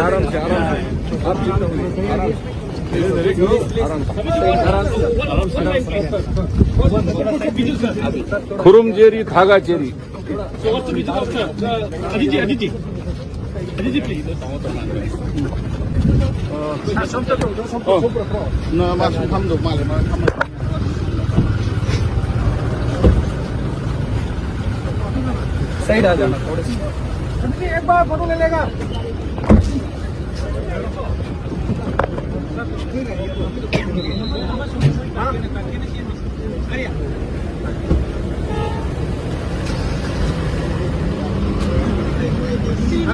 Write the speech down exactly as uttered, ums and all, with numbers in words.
आराम से, आराम से। आप चिंता मत कीजिए, आराम से। आराम से। खुरुम जेरी, थागा जेरी। अदिति, अदिति। अदिति, please. Side आ जाना थोड़े से। एक बार फोटो ले लेगा।